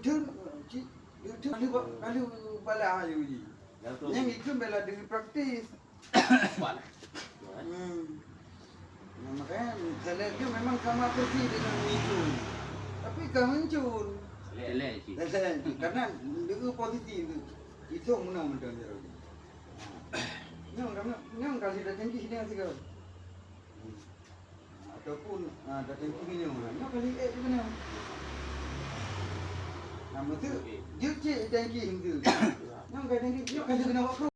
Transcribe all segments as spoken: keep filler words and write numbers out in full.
Cit, cit, kali ba-, kali bala ayu ji. Nyang ikheun bela diri praktis. Hmm. Nah, makanya, salek tu memang sama persis dengan mencun. Tapi ka mencun. Salek cit. Salek cit. Karena dua posisi tu. Itu menang mantong jaroe. Nyang, nyang, nyang kali dah janji sini siga. Hmm. Ataupun, ah, dah tengki nyoe, nyoe kali ék keunoe. Nah, meuteuk jeuet cit tengki meuteuk. Nyoe ka tengki, nyoe ka keunoe waktu.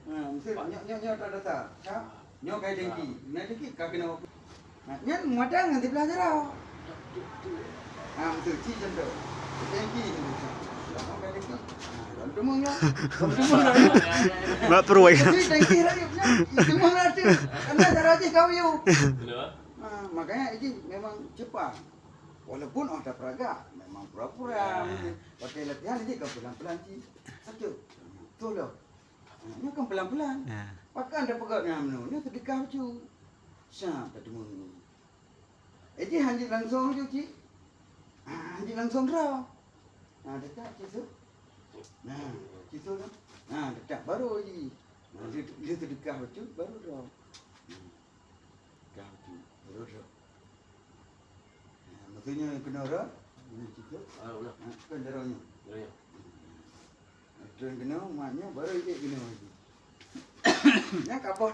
Ha, meuteuk nyoe, nyoe, nyoe tak data. Ka, nyoe ka tengki. Nyoe tengki ka keunoe waktu. Nah, nyan mata ngon siblah jaroe. Ha, meuteuk cit contoh. Tengki. Nyoe ka tengki. Lôn teumong nyoe. Lôn teumong nyoe. Mak peruai. Jadi tengki rakyat nyoe. Teumong lah tu. Karena cara jih kau yuk. Ha, makanya ini memang cepat. Walaupun oh dah peragak, memang pura-pura. Ya. Pakai latihan ini kan pelan-pelan cit. Satu. Betul lah. Ha, ini kan pelan-pelan. Ya. Pakai anda pegat yang mana? Ini sedekah tu. Siap tak temu. Jadi hanjit langsung tu cit. Ha, hanjit langsung draw. Ha, dekat situ. Nah, situ tu. Ha, dekat baru lagi. Nah, dia, dia sedekah betul baru draw. Hmm. Sedekah betul baru draw. Nah, maksudnya kena draw. Ini situ. Ah, ulah. Ha, kan drawnya. Drawnya. Nah, terus kena, maknya baru dia kena lagi. Yang kapoh